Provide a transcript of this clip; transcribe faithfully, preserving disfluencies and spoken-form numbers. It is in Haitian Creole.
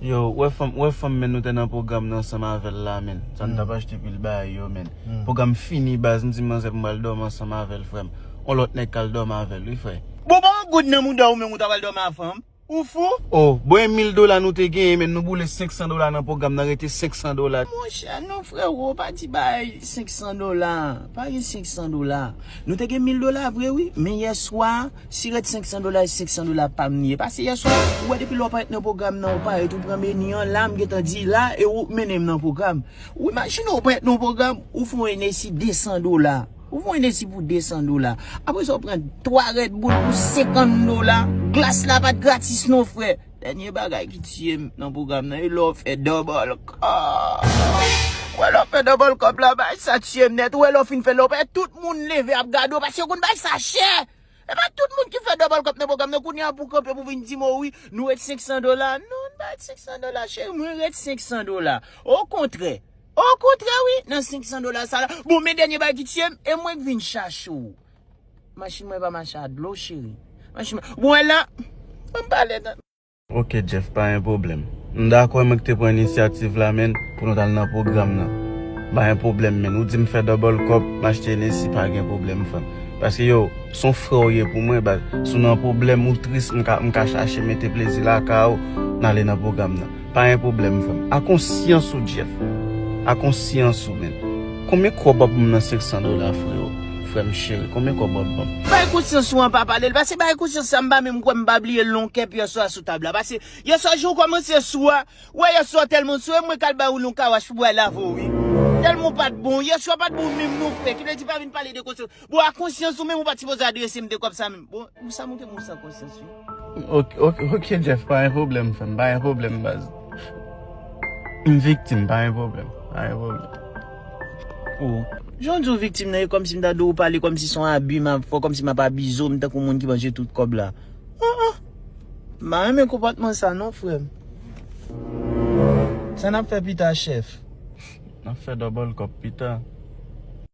Yo, wè fanm, wè fanm, men nou te nan pwogram nan ansanm avè l la, men. Sa n t ap achte pil bagay yo, men. Pwogram fini, baz, m di manzè pou m al dòmi ansanm avè l, frè m. On lòt nèg k al dòmi avè l, wi, frè. Bon, ba w goud nan mouda w, men ou t ap al dòmi avè fanm. Ou fou? Oh, bon, e mil dola nou te genyen, men nou boule senk san dola nan pwogram nan, rete senk san dola. Monchè, non, frero, pa di bay senk san dola. Pa gen senk san dola. Nou te gen mil dola vre, wi, men yèswa, si ret senk san dola, e senk san dola pa m li ye. Paske yèswa, ou wè depi lè w parèt nan pwogram nan, ou parèt, ou pran meni an, la, m gentan di la, e ou mennen m nan pwogram. Ou imajine w parèt nan pwogram, ou fè yon Hennessy de san dola. Ou fè yon Hennessy pou de san dola. Apre sa, ou pran twa Red Bull pou senkant dola. Glas la pa t gratis non, frè. Dènye bagay ki tiye m nan pwogram nan, e lè w fè double cup. Wè, lè w fè double cup la, bay sa tiye m nèt. Wè, lè w fin fè, lè w fè, tout moun leve ap gade w, paske yo konn bay sa chè. E pa tout moun ki fè double cup nan pwogram nan, kounye a pou kanpe pou vin di m, o wi, nou ret senk san dola. Non, n pa ret senk san dola, cheri, mwen ret senk san dola. Okontrè, okontrè, wi, nan senk san dola sa la. Bon, men dènye bagay ki tiye m, e mwen k vin chache w. Machin mwen pa mache a dlo, cheri. Machin mwen, bon, wè la, ban m pale nan. Ok, Jeff, pa gen pwoblèm. M dakò, e mwen ki te pran inisyativ la, men, pou nou t al nan pwogram nan. Pa gen pwoblèm, men. Ou di m fè double cup, m achte Hennessy, pa gen pwoblèm, frè m. Paske, yo, s on frè w ye pou mwen, baz. Si w nan pwoblèm, ou tris, m ka, m ka chache mete plezi lakay ou, n ale nan pwogram nan. Pa gen pwoblèm, frè m. A konsyans ou, Jeff. A konsyans ou, men. Konbyen kòb w ap ban m nan senk san dola, frero? Frè m cheri, konbyen kòb w ap ban m? Bay konsyans ou an pa pale l. Paske bay konsyans sa, m pa menm kwè m pa bliye l non, kè pyè sou a sou tab la. Paske yèswa jou w kòmanse sou a, wè yèswa tèlman sou, e mwen k al ba ou yon kawash pou bway lave w, wi. Tèlman w pa t bon, yèswa pa t bon menm non, frè. Ki vle di pa vin pale de konsyans. Bon, a konsyans ou menm, ou pa t sipoze adrese m de kòb sa menm. Bon, ou sa montre m ou san konsyans, wi. Ok, ok, ok, Jeff, pa gen pwoblèm, frè m, pa gen pwoblèm, baz. M viktim, pa gen pwoblèm, pa gen pwoblèm. Oh, jan w di w viktim nan, e kòmsi m ta dwe w pale, kòmsi s on abi m ap fè, kòmsi m ap abize w, m tankou moun ki manje tout kòb la. Ah, ah. M pa renmen konpòtman sa non, frè m. Sa n ap fè pita, chèf? N ap fè double cup pita.